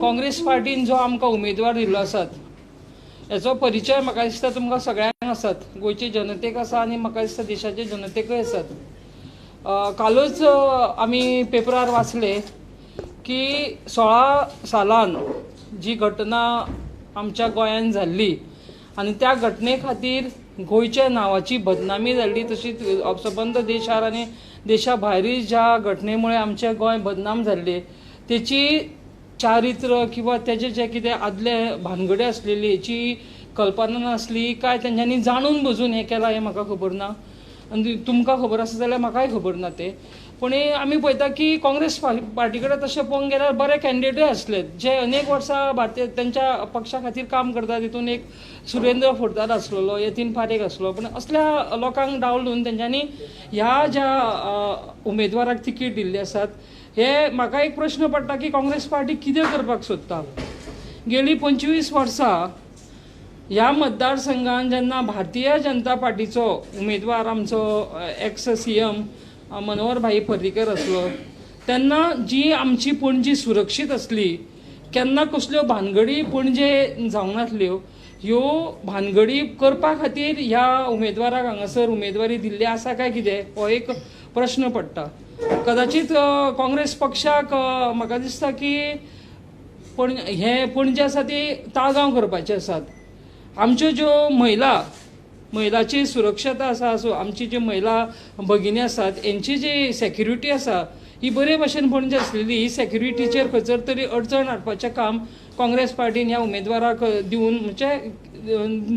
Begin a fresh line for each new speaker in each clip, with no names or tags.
काँग्रेस पार्टीन जो आमकां उमेदवार दिल्लो आसात हेचो परिचय म्हाका दिसता तुमकां सगळ्यांक आसात, गोंयचे जनतेक आसा आनी म्हाका दिसता देशाचे जनतेकय आसात. कालूच आमी पेपरार वाचले की 16 सालान जी घटना आमच्या गोंयांत जाल्ली आनी त्या घटने खातीर गोंयच्या नांवाची बदनामी जाल्ली, तशीच सबंद देशार आनी देशा भायरूय ज्या घटनेमुळे आमचें गोंय बदनाम जाल्लें तेची चारित्र किंवा तेजे जे कितें आदले भानगडी आसलेली हेची कल्पना नासली काय तेंच्यांनी जाणून बुजून हें केलां हें म्हाका खबर ना आनी तुमकां खबर आसा जाल्यार म्हाकाय खबर ना तें. पूण आमी पळयता की काँग्रेस पार्टी कडेन तशें पळोवंक गेल्यार बरे कॅन्डिडेटूय आसले जे अनेक वर्सां भारतीय तेंच्या पक्षा खातीर काम करता. तितून एक सुरेंद्र फोरताद आसलेलो, यतीन पारेख आसलो, पूण असल्या लोकांक डावलून तेंच्यांनी ह्या ज्या उमेदवाराक तिकीट दिल्ली आसात. हे म्हाका एक प्रश्न पडटा की काँग्रेस पार्टी कितें करपाक सोदता. गेली 25 वर्सां ह्या मतदारसंघान जेन्ना भारतीय जनता पार्टीचो उमेदवार आमचो एक्स CM Manohar भाई पर्रीकर आसलो तेन्ना जी आमची पणजी सुरक्षीत आसली, केन्ना कसल्यो भानगडी पणजे जावंक नासल्यो, ह्यो भानगडी करपा खातीर ह्या उमेदवाराक हांगासर उमेदवारी दिल्ली आसा काय कितें हो एक प्रश्न पडटा. कदाचीत काँग्रेस पक्षाक म्हाका दिसता की पण हे पणजे आसा ती ताळगांव करपाचे आसात. आमच्यो ज्यो महिलाची सुरक्षता आसा, सो आमची ज्यो महिला भगिनी आसात हेंची जी सेक्युरिटी आसा ही बरे भशेन पणजे आसलेली, ही सेक्युरिटीचेर खंयसर तरी अडचण हाडपाचें काम काँग्रेस पार्टीन ह्या उमेदवाराक दिवन म्हणजे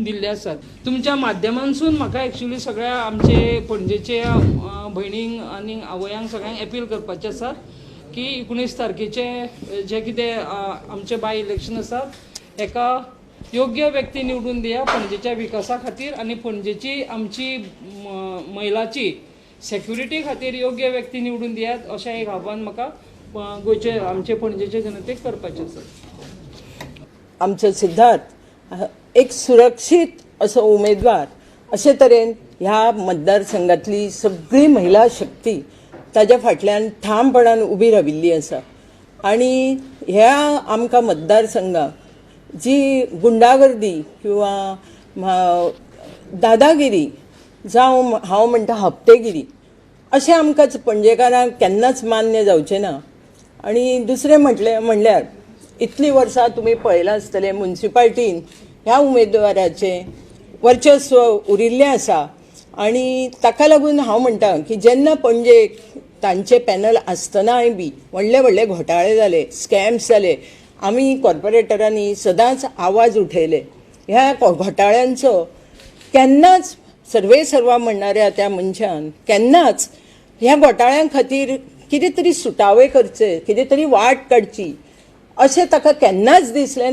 दिल्ले आसात. तुमच्या माध्यमांसून म्हाका एक्चुली सगळ्या आमचे पणजेचे भयणींक आनी आवयांक सगळ्यांक अपील करपाचें आसा की 19 तारखेचे जे कितें आमचे बाय इलेक्शन आसात एका योग्य व्यक्ती निवडून दिया पणजेच्या विकासा खातीर आनी पणजेची आमची महिलाची सेक्युरिटी खातीर योग्य व्यक्ती निवडून दियात अशें एक आव्हान म्हाका गोंयचे आमचे पणजेचे जनतेक करपाचें आसा.
आमचो सिद्धार्थ एक सुरक्षीत असो उमेदवार अशे तरेन ह्या मतदारसंघातली सगळी महिला शक्ती ताज्या फाटल्यान ठामपणान उबी राविल्ली आसा आनी ह्या आमकां मतदारसंघाक जी गुंडागर्दी किंवा दादागिरी जावं हांव म्हणटा हप्तेगिरी अशें आमकां पणजेकारांक केन्नाच मान्य जावचें ना. आनी दुसरें म्हणल्यार इतलीं वर्सां तुमी पळयलां आसतलें मुन्सिपाल्टीन ह्या उमेदवाराचें वर्चस्व उरिल्लें आसा आनी ताका लागून हांव म्हणटा की जेन्ना पणजे तांचें पॅनल आसतनाय बी व्हडले व्हडले घोटाळे जाले, स्कॅम्स जाले, आमी कॉर्पोरेटरांनी सदांच आवाज उठयले. ह्या घोटाळ्यांचो केन्नाच सर्वे सर्वा म्हणणाऱ्या त्या मनशान केन्नाच ह्या घोटाळ्यां खातीर कितें तरी सुटावे करचे, कितें तरी वाट काडची अशें ताका केन्नाच दिसलें.